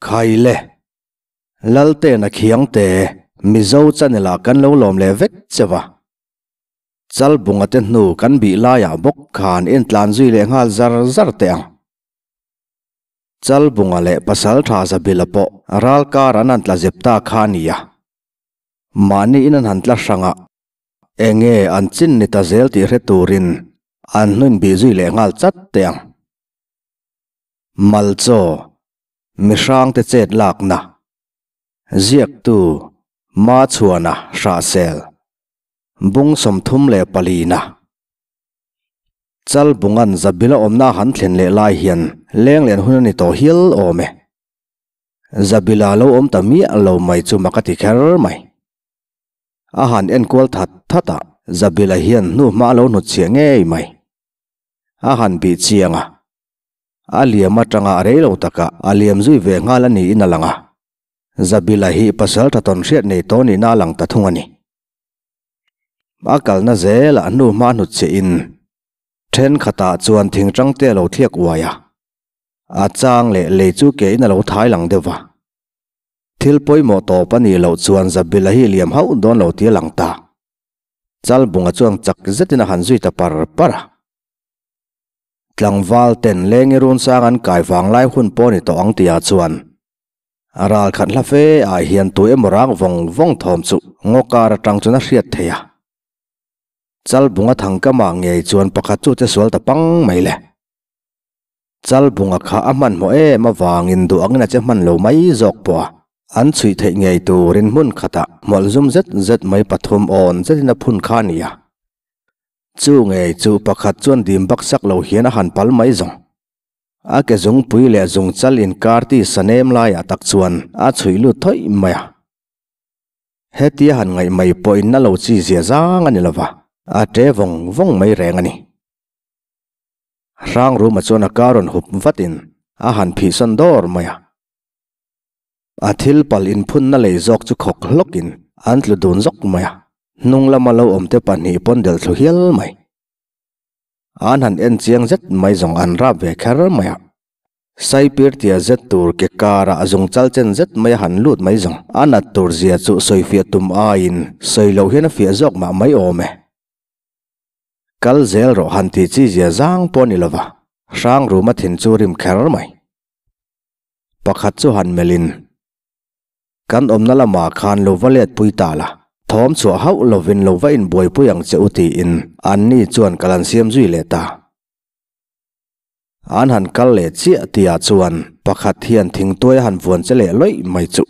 Khaile, Laltena Khiangte, Mizo channel ah kan lo lawm leh vek cheu a. Chalbunga te hnu kan bih laiah bawk khan intlan zui leh nghal zar zar teh ang. Chalbunga leh Pasaltha Zabila pawh ralkar an han tla zep ta kha a nia. Mahni in an han tla hrang a, enge an chin ni ta zel tih hre turin an hnuin bih zui leh nghal chat teh ang. Malchaw, Mihrangte chet lakna, Ziaktu, Machhuana Hrahsel, Bung 34 na. Chalbungan Zabila awmna han thlen leh lai hian lenglen hun a ni tawh hial awm e. Zabila lo awm ta miah lo mai chu mak a ti kher mai. A han enkual that that a, Zabila hian hnu hma a lo hnutchhiah ngei mai. A han bih chiang a, a liam atanga a rei lo takah a liam zui ve nghal a niin a lang a. Zabila hi pasal tha tawn hriat nei tawh nihna a lang ta thung a ni. A kalna zelah hnu hma hnutchhiah in thenkhatah chuan thingtang te a lo thliak uai a. A chang leh lei chu ke in a lo thai lang deuh va. Thil pawimawh tawp a nih loh chuan Zabila hi liam hauh dawn lo tih a lang ta. Chalbunga chuan chak zetin a han zui ta par par a. Tlangval ten lengi run sang an kai vang lai hun pawh ni tawh ang tihah chuan ral khat hla fe ah hian tu emaw rak vawng vawng thawm chu ngaw kar atang chuan a hriat thei a. Chalbunga thangkamah ngei chuan pakhat chu che sual ta pang mai le. Chalbunga kha a hmanhmawh em avangin duh angin a che hman lo mai zawk pawh a, an chhuih theih ngei turin hmun khatah hmawlh zum zet zet mai pathum awn zetin a phun kha a ni a. Chu ngei chu pakhat chuan dim bak sak lo hian a han pal mai zawng. A ke zungpui leh zungchal inkar ti sa nem laiah tak chuan a chhuih lut thawih mai a. Hetia han ngaih mai pawhin na lo chi zia zang a ni lova, a ṭe vawng vawng mai reng a ni. Hrang ruma chuan a ka rawn hup vatin a han phihsawn dawr mai a. A thil pal inphunna lei zawk chu khawk hlawkin an tlu dun zawk mai a, hnung lama lo awmte pahnih pawn del thlu hial mai. An han en chiang zet mai zawng an rap ve kher mai a. Saipir tia zet tur ke karah zung chal chen zet mai a han lut mai zawng a nat tur zia chu sawifiah tum aiin sawi loh hian a fiah zawk mah mai awm e. Kal zel rawh han tih chi zia zang pawh a ni lova, hrang ruma thin chu rim kher mai. Pakhat chu han melhin, Kan awmna lamah khan lo va let pui ta la, thawm chhuah hauh lovin lo va inbuaipui ang che u tiin anni chuan kal an siam zui leh ta. An han kal leh chiah tihah chuan pakhat hian thingtuai a han vuan che leh lawih mai chu.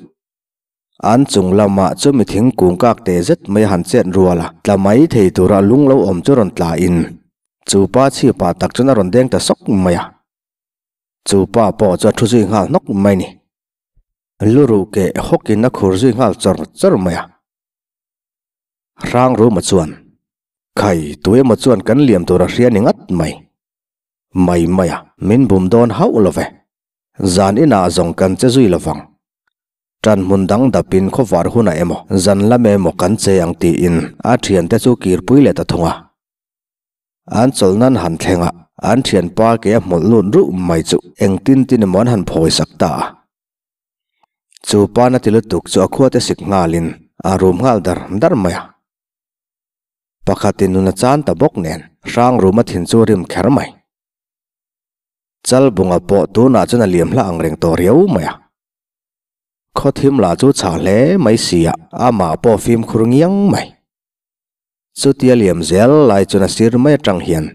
An chung lamah chu mi thingkung kak teh zet mai a han chet rual a, tla mai thei tura lung lo awm chu rawn tla in chu pa chhipa tak chuan a rawn deng ta sawk mai a. Chu pa pawh chu a thu zui nghal hnawk mai ni. Lu ruh keh hawkin a khur zui nghal chawr chawr mai a. Hrang Ruma chuan, Khai, tu emaw chuan kan liam tur a hria ni ngat mai. Mai mai a, min bum dawn hauh lo ve. Zan inah zawng kan che zui lo vang. Ṭan hmun dang dapin khawvar hunah emaw, zan lam emaw kan che ang tiin a ṭhiante chu kirpui leh ta thung a. An chawlh nan han thleng a, an ṭhianpa ke a hmawlh lut ruh mai chu engtin tin emaw an han phawi sak ta a. Chu pa na ti lutuk chu a khuate sik nghalin a rum nghal dar dar mai a. Pakhatin nun a chan ta bawk nen hrang rum a thin chu rim kher mai. Chalbunga pawh tunah chuan a liam hla ang reng tawh riau mai a. Khaw thim lah chu chhah hle mai si a, amah pawh fimkhur ngiang mai. Chutia liam zel lai chuan a sir mai atang hian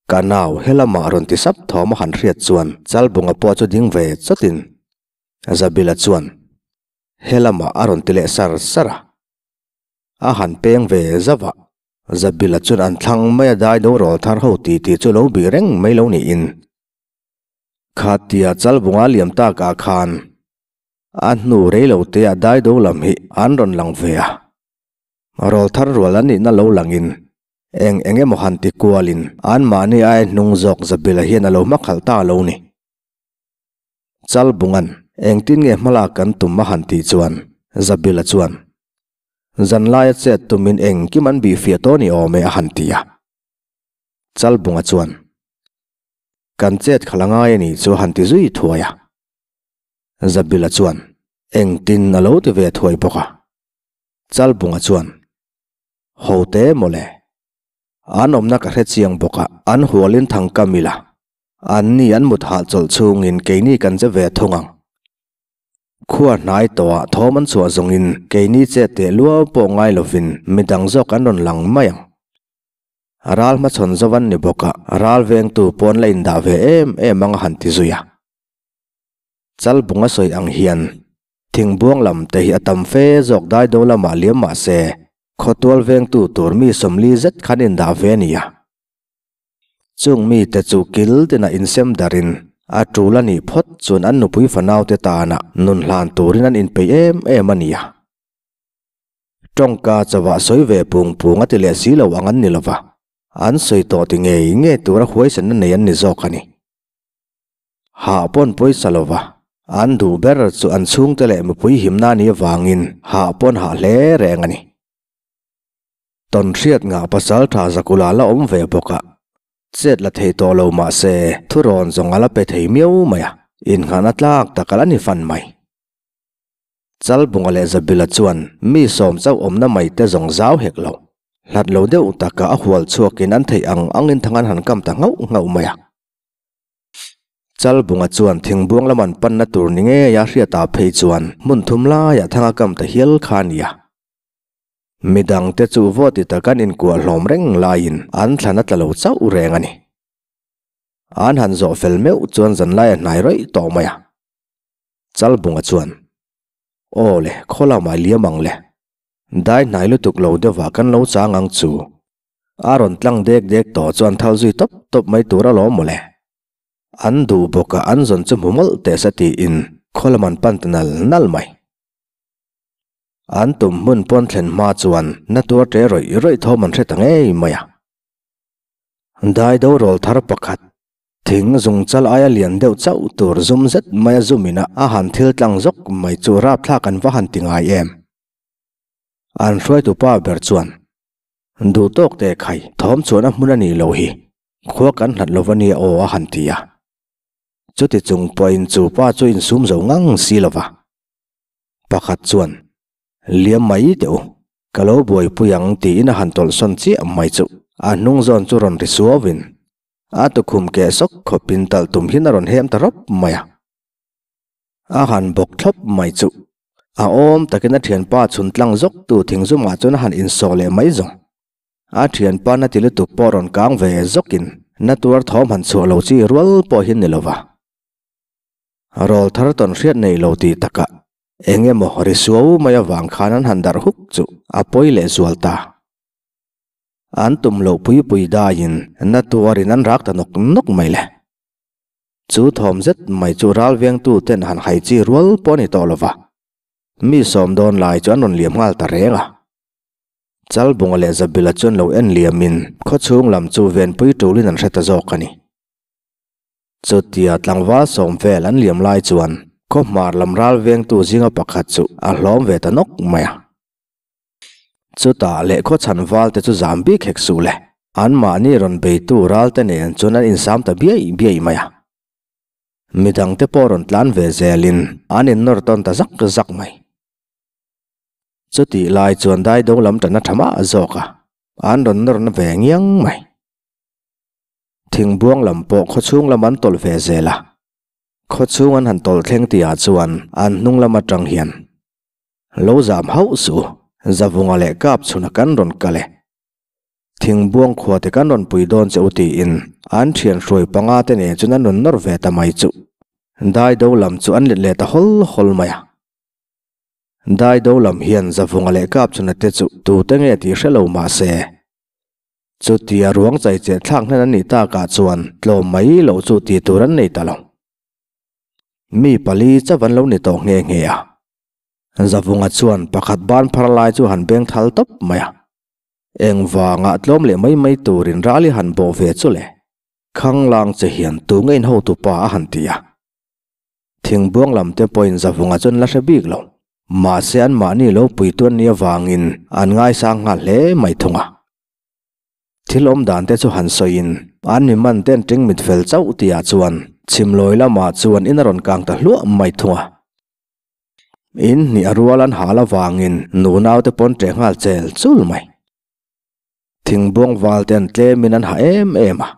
ka nau helamah rawn ti sap thawm a han hriat chuan Chalbunga pawh chu ding ve chawtin Zabila chuan helamah a rawn ti leh sar sar a. A han peng ve zauh a, Zabila chuan an thlang mai a dai do rawl thar ho ti tih chu lo bih reng mai lo niin. Khatia Chalbunga liam takah khan a hnu reilo te a daido lam hi an rawn lang ve a, rawl thar rual an nihna lo langin eng eng emaw han ti kualin anmahni aia hnung zawk Zabila hian a lo hmakhalh ta lo ni. Chalbunga'n engtin nge hmalak kan tum a han tih chuan Zabila chuan zanlaia chet tumin engkim an bihfiah tawh ni awm e a han ti a. Chalbunga chuan Kan chet khalh a ngai a nih chu han ti zui thuai a. Zabila chuan engtin a lo ti ve thuai bawk a. Chalbunga chuan, Ho te mawle. An awmna ka hre chiang bawk a, an hualin thang kam ila. Anni an mut hahchawlh chhungin keini kan che ve thung ang. Khua hnai tawhah thawm an chhuah zawngin keini chet teh luau pawh ngai lovin midang zawk an rawn lang mai ang. Ral hmachhawn zo an ni bawk a, ral vengtu pawn la indah ve em em ang a han ti zui a. Chalbung a sawi ang hian thingbuang lam te hi a tam fe zawk dai do lamah liam mah se khawtual vengtu tur mi 40 zet khan indah ve a ni a. Chung mite chu kil tina insem darin a tul a nih phawt chuan an nupui fanaute tana nun hlan turin an inpeih em em a nia. Tawngka chauhah sawi ve pung pung a ti leh si lo ang an ni lova, an sawi tawh ti ngei ngei tura huaisenna nei an ni zawk a ni. Hah pawn pawisa lova, an duh ber chu an chhungte leh mipui himna a nih avangin hah pawn hah hle reng a ni. Tawn hriat ngah pasal tha Zakula la awm ve bawk a, chet la thei tawh lo mah se thurawn zawng a la pe thei miau mai a, inngahna tlak tak a la ni fan mai. Chalbunga leh Zabila chuan mi 10 chauh awmna mai te zawng zau hek lo, hlat lo deuh taka a hual chhuakin an theih ang angin thang an han kam ta nghauh nghauh mai a. Chalbunga chuan thingbuang lam an panna tur ni ngeia hriatah phei chuan hmun thum laiah thang a kam ta hial kha a ni a. Midangte chu vaw ti tak an inkuah hlawm reng laiin an thlan a tla lo chauh reng a ni. An han zawh fel meuh chuan zanlai a hnai rawih tawh mai a. Chalbunga chuan, Aw le, khaw lamah i liam ang le. Dai hnai lutuk lo deuhah kan lo chang ang chu. A rawn tlang dek dek tawh chuan thal zui tawp tawp mai tur alawm maw le. An duh bawkah an zawn chu hmu mawlh teh sa tiin khaw lam an pan ta nal nal mai. An tum hmun pawn thlen hma chuan na tuar ṭe rawih rawih thawm an hre ta ngei mai a. Dai do rawl thar pakhat, thing zung chal aia lian deuh chauh tur zum zet maia zum ina a han thil tlang zawk mai chu rapthlak an va han ti ngai em. An hruaitu pa ber chuan, Duh tawk teh khai, thawm chuan a hmun a nih loh hi, khua kan hlat lo va nia aw a han ti a. Chuti chung pawhin chu pa chu insum zo ngang si lo va. Pakhat chuan, Liam mai teh u, ka lo buaipui ang tiin a han tawlhsawn chiah mai chu a hnung zawn chu rawn ri suauin a tukhum keh sawk khawpin talh tum hian a rawn hem ta rawp mai a. A han bawk thlawp mai chu a awm takin a thianpa chhun tlang zawk tu thingzumah chuan a han insawh leh mai zawng. A thianpa na ti lutuk pawh rawn kang ve zawkin na tuar thawm han chhuah lo chi rual pawh hi ni lova. Rawl thar tawn hriat nei lo tih takah eng emaw ri suau mai avang khan an han darh huk chu a pawi leh zual ta. An tum loh pui pui daiin na tuarin an rak ta nawk nawk mai le. Chu thawm zet mai chu ral vengtu ten han hai chi rual pawh a ni tawh lova, mi 10 dawn lai chu an rawn liam nghal ta reng a. Chalbunga leh Zabila chuan lo en liamin khawchhung lam chu venpui tulin an hre ta zawk a ni. Chutia tlangval 10 vel an liam lai chuan khaw hmar lam ral vengtu zinga pakhat chu a hlawm ve ta nawk mai a. Chutah leh khaw chhan val te chu zam bik hek suh le, an mahni rawn beitu ral te nen chuan an insam ta biaih biaih mai a. Midang te pawh rawn tlan ve zelin an innawr tawn ta zak zak mai. Chutih lai chuan daido lam tan a tha mah zawk a, an rawn nawr na ve ngiang mai. Thingbuang lam pawh khawchhung lam an tawlh ve zel a, khawchhung an han tawlh thleng tihah chuan an hnung lam atang hian lo zam hauh suh u, Zavunga leh kap chhuna kan rawn kal e. Thingbuang khua te kan rawn pui dawn che u tiin an thian hruai panga te nen chuan an rawn nawr ve ta mai chu. Daido lam chu an let leh ta hawl hawl mai a. Daido lam hian Zavunga leh kap chhuna te chu tute nge tih hre lo mah se, Chutia ruang chai che thlak hnen an nih takah chuan tlawm mai loh chu tih tur an nei ta lo. Mi pali chauh an lo ni tawh nghe nghe a. Zavunga chuan pakhat ban phar lai chu han beng thal tawp mai a. Engvangah tlawm leh mai mai turin ral i han bawh ve chu le. Khanglang che hian tu nge in hotupa a han ti a. Thingbuang lam te pawhin Zavunga chuan la hre bik lo. Mahse anmahni lo puitu an nih avangin an ngaisang nghal hle mai thung a. Thil awm dan te chu han sawiin an mi man ten ṭing mit fel chauh tihah chuan chhimlawi lamah chuan in a rawn kang ta hluah mai thung a. In hnih a rual an hal avangin nunau te pawn ṭeh nghal chel chul mai. Thingbuang val te an tlemin an hah em em a.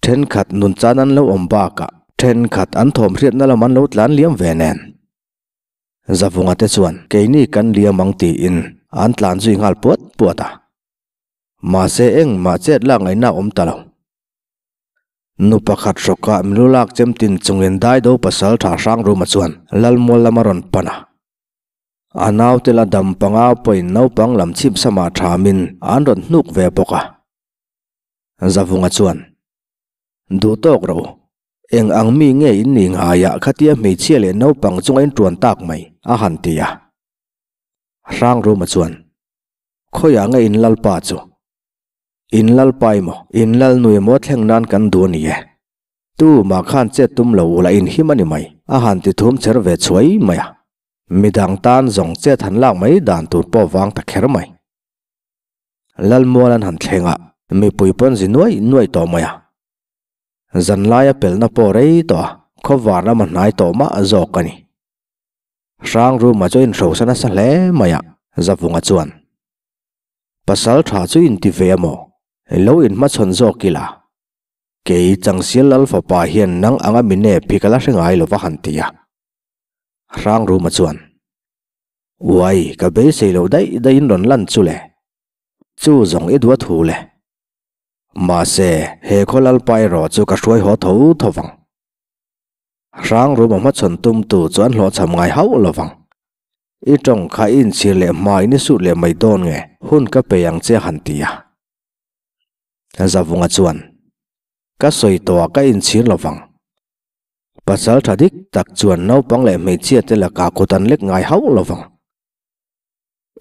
Thenkhat nun chan an lo awm bakah thenkhat an thawm hriatna lam an lo tlan liam ve nen. Zavunga te chuan keini kan liam ang tiin an tlan zui nghal puat puat a. Mahse engmah chet lak ngaihna a awm ta lo. Nu pakhat hrawkah milu lak chem tin chungin Daido pasal tha hrang ruma chuan Lalmual lam a rawn pan a. A naute la dam panga pawhin naupang lam chhip samah thamin an rawn hnuk ve bawk a. Zavunga chuan, Duh tawk rawh u, eng ang mi nge in nih ngaiah khatia hmeichhia leh naupang chunga in tuan tak mai, a han ti a. Hrang ruma chuan, Khawiah nge in lalpa chu? In lalpa emaw, in lalnu emaw thleng nan kan duh a ni e. Tu mah khan chet tum lo ula in him a ni mai, a han ti thum cher ve chhuai mai a. Midang tan zawng chet han lak mai dan tur pawh vang ta kher mai. Lalmual an han thleng a, mipui pawn zi nuai nuai tawh mai a. Zanlaia pelna pawh rei tawh a, khawvar lama hnai tawh mah zawk a ni. Hrang ruma chu a inhrosa nasa hle mai a, Zavunga chuan. Pasal tha chu inti ve a maw? Lo inhmachhawn zawk ila. Kei Changsial Lal fapa hian nang anga mi nep hi ka la hre ngai lo va han ti a. Hrang Ruma chuan, Uai, ka beisei loh daih daih in rawn lan chu le. Chu zawng i duh a thu le. Mahse, he khaw Lalpa erawh chu ka hruai haw tho tho vang. Hrang Ruma hmachhawn tumtu chu an hlawhchham ngai hauh lo vang. I tawng kha i inchhir leh hma in i sut leh mai dawn nge? Hun ka pe ang che han ti a. Zavunga chuan, Ka sawi tawh a ka inchhir lo vang. Pasal tha dik tak chuan naupang leh hmeichhia te lakah kut an lek ngai hauh lo vang.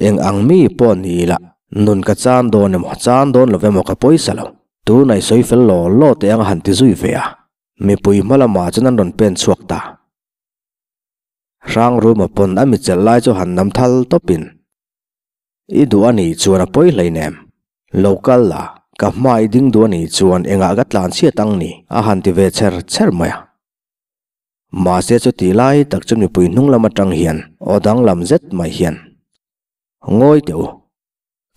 Eng ang mi pawh ni ila, nun ka chan dawn emaw chan dawn lo emaw ka pawisa lo. Tunah i sawi fel law law teh ang a han ti zui ve a. Mipui hma lamah chuan an rawn pen chhuak ta. Hrang ruma pawn a mi chelh lai chu han nam thal tawpin, I duh a nih chuan a pawi hleinem. Lo kal la, ka hma i ding duh a nih chuan engah ka tlan chhiat ang ni, a han ti ve chher chher mai a. Mahse chuti lai tak chu mipui hnung lam atang hian aw danglam zet mai hian, Ngawi teh u,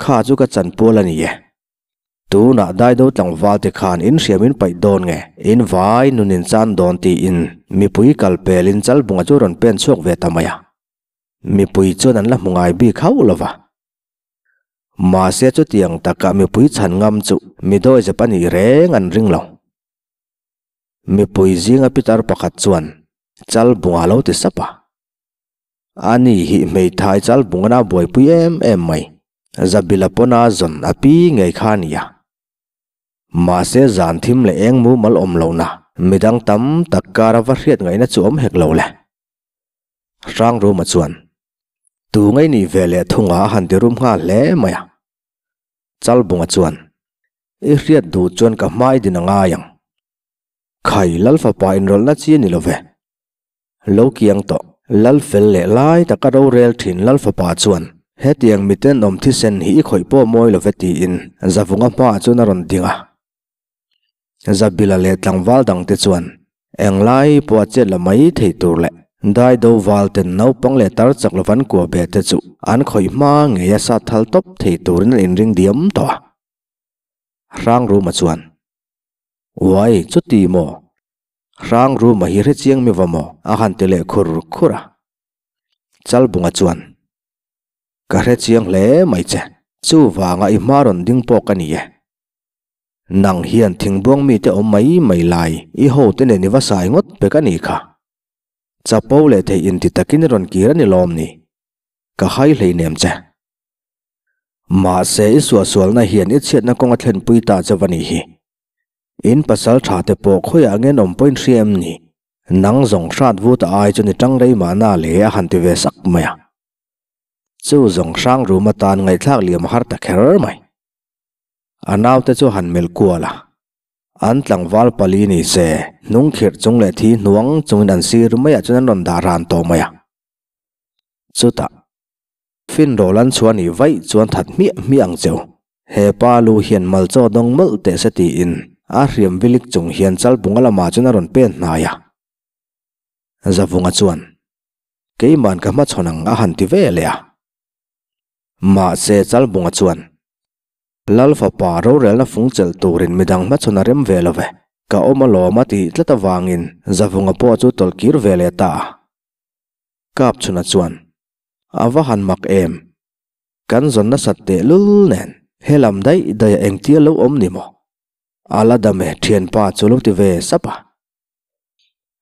kha chu ka chanpual a ni e. Tunah Daido tlangval te khan in hriam in paih dawn nge, in vai nun in chan dawn tiin mipui kal pel in Chalbunga chu rawn pen chhuak ve ta mai a. Mipui chuan an la hmu ngai bik hauh lo va. Mahse chutiang takah mipui chhan ngam chu mi dawizep a nih reng an ring lo. Mipui zinga pitar pakhat chuan Chalbunga lo ti sap a. Ani hi hmeithai Chalbunga na buaipui em em mai. Zabila pawna zawn a pi ngei kha a ni a. Mahse zan thim leh eng mumal awm lohna midang tam tak kara va hriat ngaihna chu awm hek lo le. Hrang Ruma chuan, Tu ngei nih ve leh thunga a han ti rum nghal hle mai a. Chalbunga chuan, I hriat duh chuan ka hmai din a ngai ang. Khai Lal fapa inrawlhna chi a ni lo ve. Lo kiang tawh, Lal fel leh lai taka rorel thin Lal fapa chuan, Hetiang mitenawm thisen hi i khawih pawh mawi lo ve tiin Zavunga hmaah chuan a rawn ding a. Zabila leh tlangval dangte chuan englai pawha chet la mai thei tur leh Daido val ten naupang leh tar chak lovan kua be te chu an khawih hma ngei a sat thal tawp thei turin an inring diam tawh a. Hrang Ruma chuan, Uai, chuti maw? Hrang Ruma hi hrechiang mi va maw? a han ti leh khur khur a. Chalbunga chuan, Ka hrechiang hle mai che, chuvanga i hma rawn ding pawh ka ni e. Nang hian thingbuang mite awm mai mai lai i ho te nen i va sai ngawt pek a nih kha. Chapo leh theih inti takin i rawn kir a ni lawm ni? Ka hai hleinem che. Mahse i suahsualna hian i chhiatna kawnga thlenpui ta che va nih hi. In pasal tha te pawh khawiah nge awm pawhin hria em ni? Nang zawng hrat vut a ai chu ni tang rei mahna le a han ti ve sak mai a. Chu zawng hrang rum atan ngaihthlak liam a har ta kher mai. A naute chu han melh kual a, an tlangval pali ni se, hnung khirh chung leh thi hnuang chungin an sir maiah chuan an rawn dah ran tawh mai a. Chutah, fin rawh lan chhuah nih vaih chuan that hmiah hmiah ang cheu. He pa lu hian mal chaw dawng mawlh teh se tiin a hriam vilik chung hian Chalbunga lamah chuan a rawn pen hnai a. Zavunga chuan. Keiman ka hmachhawn ang a han ti ve leh a. Mahse Chalbunga chuan, Lal fapa rorelna fung chelh turin midang hmachhawn a rem ve lo ve, ka awm alawm a tih tlat avangin Zavunga pawh chu tawlhkir ve leh ta a. Kapchhuna chuan, A va han mak em? Kan zawn nasat tehlul nen helam daih daih a engtia lo awm ni maw? A la dam e thianpa chu lo ti ve sap a.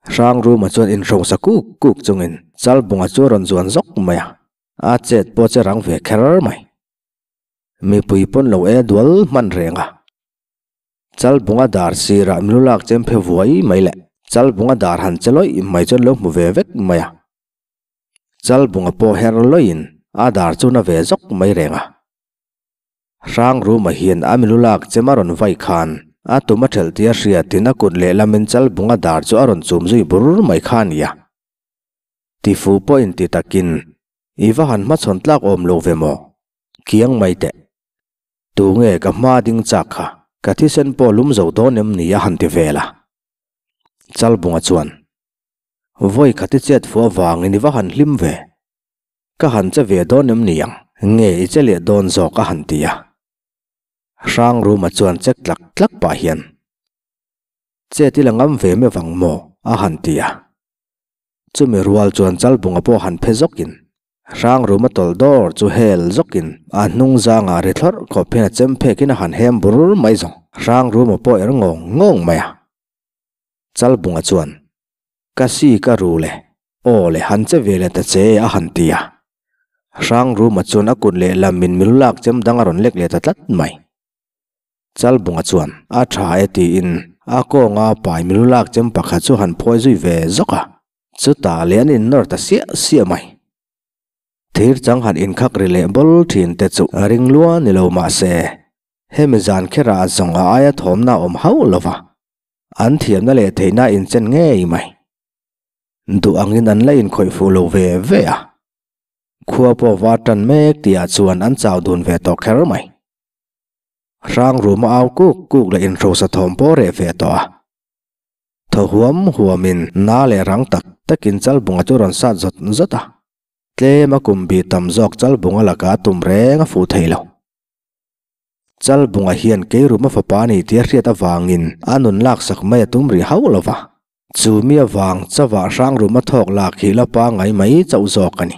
Hrangruma chuan inhrosa kuk kuk chungin Chalbunga chu a rawn zuan zawk mai a, a chet pawh che rang ve kher mai. Mipui pawn lo e dual hman reng a. Chalbunga dar sirah milu lak chem phe vuai mai leh Chalbunga dar han che lawih mai chuan lo hmu ve vek mai a. Chalbunga pawh her lawih in a dar chu na ve zawk mai reng a. Hrangruma hian a milu lak chem a rawn vai khan a tum a thelh tih a hriatin a kut lehlamin Chalbunga dar chu a rawn chum zui bur mai kha a ni a. Tifu pawh inti takin i va han hmachhawn tlak awm lo ve maw? Kiang mai teh. Tunge ka hma ding chak kha? Ka thisen pawh lum zo dawn em ni a han ti vel a. Chalbunga chuan, Vawi khat i chet fuh avangin i va han hlim ve. Ka han che ve dawn em ni ang? Nge i che leh dawn zawk a han ti a. Hrangruma chuan chek tlak tlak pah hian, Chet i la ngam ve me vang maw? a han ti a. Chumi rual chuan Chalbunga pawh han phe zawkin, Hrangruma tawlh dawr chu hel zawkin a hnung zangah ri thlawrh khawp hian a chem phekin a han hem bur mai zawng. Hrangruma pawh er ngawng ngawng mai a. Chalbunga chuan, Ka si ka ru le, aw le han che ve leh ta che a han ti a. Hrangruma chuan a kut lehlam in milu lak chem dang a rawn lek leh ta tlat mai. Chalbunga chuan a tha e tiin a kawnga pai milu lak chem pakhat chu han phawi zui ve zawk a, chutah leh an innawr ta siah siah mai. Thir chang han inkhak ri leh bawl thin te chu a ring lua ni lo mah se, hemi zan kherah zawng a aia thawmna a awm hauh lo va. An thiamna leh theihna inchen ngei mai. Duh angin an la inkhawih fuh lo ve ve a. Khua pawh va tan mek tihah chuan an chau dun ve tawh kher mai. Hrang ruma au kuk kuk leh inhrosa thawm pawh reh ve tawh a. Thaw huam huamin na leh rang tak takin Chalbunga chu rawn sat zawt zawt a. Tlem a kum bi tam zawk Chalbunga lakah tum reng a fuh thei lo. Chalbunga hian Keiruma fapa a ni tih a hriat avangin a nun laksak mai a tum rih hauh lo va. Chu mi avang chavah Hrangruma thawk lak hi la pangngai mai chauh zawk a ni.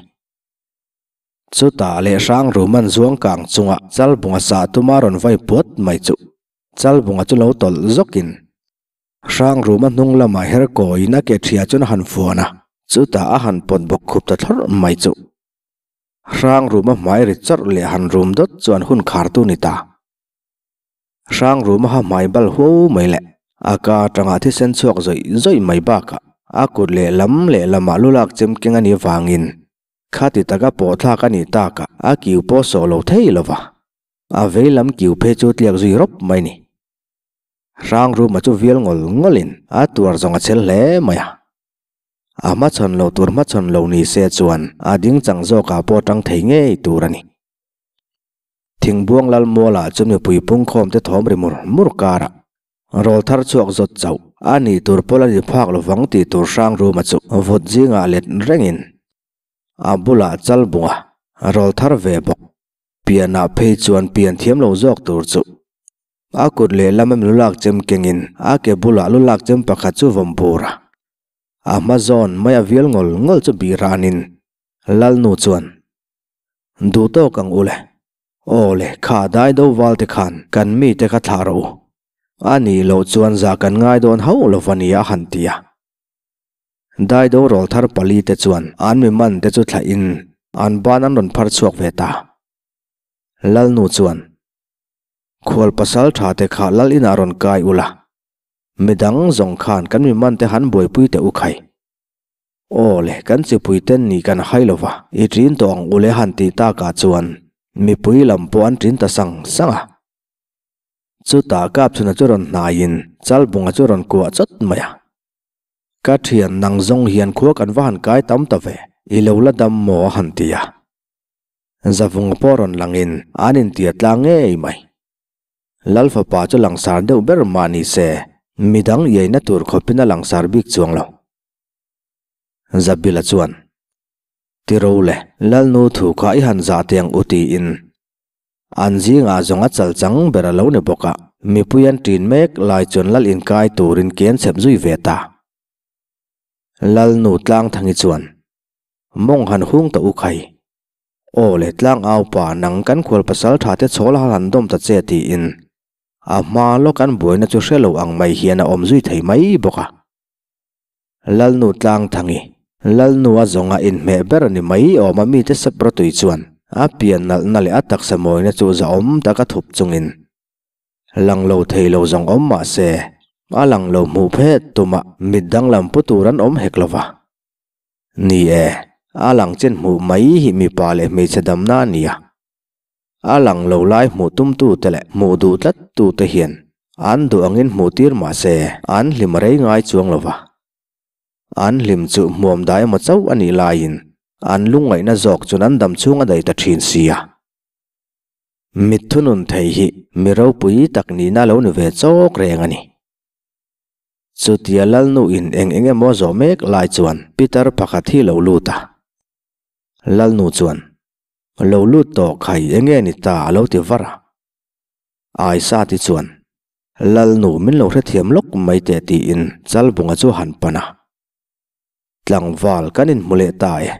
Chutah leh Hrangruma'n zuang kang chunga Chalbunga sah tuma rawn vai puat mai chu Chalbunga chu lo tawlh zawkin Hrangruma hnung lamah her kawiin a ke ṭhia chuan a han fuan a, chutah a han pawt bawk khup ta thlawrh mai chu. Hrang ruma hmai ri chawrh leh han rum dawt chuan hun khartu ni ta. Hrang ruma ha hmai bal huau mai leh a ka atanga thisen chhuak zawih zawih mai bakah a kut leh lam leh lamah lu lak chem keng a nih vangin khati taka pawh thlak a nih takah a kiu pawh sawh lo thei lo va, a vei lam kiu phei chu tliak zui rawp mai ni. Hrang ruma chu vial ngawl ngawlin a tuar zawng a chhel hle mai a. A hmachhawn lo tur hmachhawn lo ni se chuan a ding chang zawkah pawh tang thei ngei tur a ni. Thingbuang lal mualah chu mipui pungkhawm te thawm ri mur mur karah rawl thar chhuak zawt chauh a nih tur pawl a ni phak lovang tih tur hrang ruma chu vut zingah let rengin a bulah Chalbunga rawl thar ve bawk pianah phei chuan pian thiam lo zawk tur chu a kut lehlam a mi lu lak chem kengin a ke bulah lu lak chem pakhat chu vawm bur a. A hma zawn mai a vial ngawl ngawl chu bih ranin Lalnu chuan, Duh tawk ang u le. Aw le, kha dai do val te khan kan mite kha thlah rawh u. A nih loh chuan zah kan ngai dawn hauh lo va nia a han ti a. Dai do rawl thar pali te chuan an mi man te chu thlah in an ban an rawn phar chhuak ve ta. Lalnu chuan, Khual pasal tha te kha lal inah rawn kai u la. Midang zawng khan kan mi man te han buaipui teh u khai. Aw le, kan chipui ten ni kan hai lo va, i ṭin tawh ang u le han tih takah chuan mipui lam pawh an ṭin ta sang sang a. Chutah Kapchhuna chu rawn hnaiin Chalbunga chu rawn kuah chawt mai a. Ka ṭhian nang zawng hian khua kan va han kai tam ta ve, i lo la dam maw a han ti a. Zavunga pawh rawn langin an intia tlang ngei mai. Lal fapa chu langsar deuh ber mah ni se, midang iaina tur khawpin a langsar bik chuang lo. Zabila chuan. Tiro le, Lalnu thu kha i han zah teh ang u tiin an zingah zawng a chal chang ber a lo ni bawk a, mipui an ṭin mek lai chuan Lal inkai turin ke an chhep zui ve ta. Lalnu Tlangthangi chuan, Mawng han hung ta u khai. Aw le Tlangau pa nang kan khual pasal tha te chhawl a han dawm ta che tiin a hma lawk an buaina chu hre lo ang mai hian a awm zui thei mai bawk a. Lalnu Tlangthangi, Lalnu a zawnga inhmeh ber ni mai awma mite sep rawtui chuan a pian nalhna leh a taksa mawina chu zahawm taka thup chungin lang lo thei lo zawng awm mah se a lang lo hmuh phet tumah mit danglam pu tur an awm hek lo va. Ni e, a lang chen hmuh mai hi mipa leh hmeichhe damna a ni a. A lang lo lai hmuh tumtute leh hmuh duh tlattute hian an duh angin hmuh tir mah se an hlim a rei ngai chuang lo va. An hlim chu hmuam dai emaw chauh a nih laiin an lungngaihna zawk chuan an dam chhung a daih ta thin si a. Mit thunun thei hi mi ropui tak nihna lo ni ve chawk reng a ni. Chutia Lalnu in eng eng emaw zawh mek lai chuan Pitar pakhat hi lo lut a. Lalnu chuan. Lo lut tawh khai enge ni ta a lo ti var a. Aisa ti chuan, Lalnu min lo hrethiam lawk mai teh tiin Chalbunga chu a han pan a. Tlangval kan inhmu leh ta e.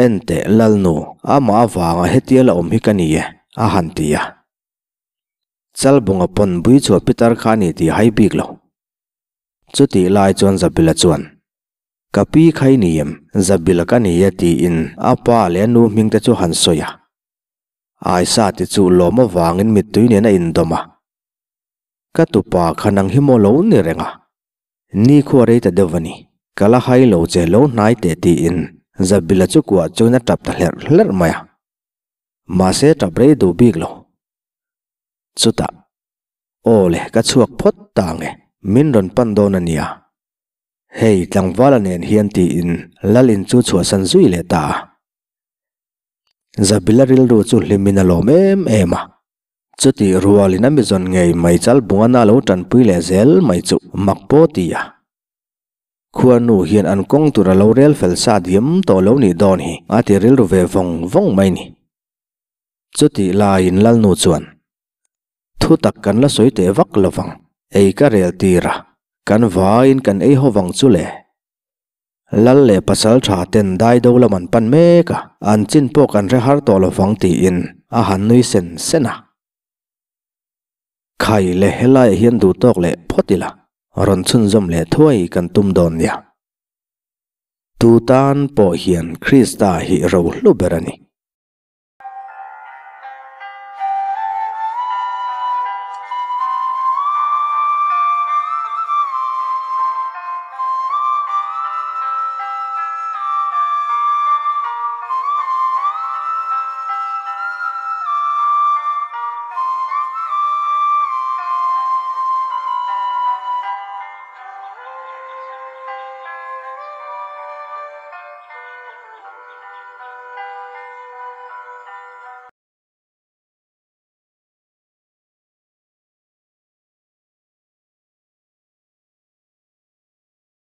En teh Lalnu, amah avanga hetia la awm hi ka ni e, a han ti a. Chalbunga pawn bui chhuah pitar kha a ni tih a hai bik lo. Chutih lai chuan Zabila chuan, Ka pi kha i ni em? Zabila ka ni e tiin a pa leh a nu hming te chu han sawi a. Aisa ti chu lawm avangin mittui nen a indawm a. Ka tupa kha nang hi maw lo ni reng a? Ni khu a rei ta deuh a ni. Ka la hai lo che lo hnai teh tiin Zabila chu kuah chuan a tap ta hlerh hlerh mai a. Mahse tap rei duh bik lo. Chutah, Aw le ka chhuak phawt ta ang e, min rawn pan dawn a nia. Hei, tlangvala nen hian tiin Lal in chu chhuahsan zui leh ta a. Zabila rilru chu hlimin a lawm em em a. Chutih rualin a mizawn ngei mai chal bungana lo tanpui leh zel mai chu mak pawh ti a. Khuanu hian an kawng tur a lo rel fel sa diam tawh lo nih dawn hi a ti rilru ve vawng vawng mai ni. Chutih laiin Lalnu chuan Thu tak kan la sawi teh vak lo vang, ei ka rel tir a, kan vaiin kan ei ho vang chu le. Lal leh pasal tha ten dai do lam an pan mek a, an chin pawh kan hre har tawh lo vang tiin a han nui sen sen a. Khai le helaiah hian duh tawk leh phawt ila, rawn chhunzawm leh thuai kan tum dawn nia. Tu tan pawh hian Krista hi rohlu ber a ni.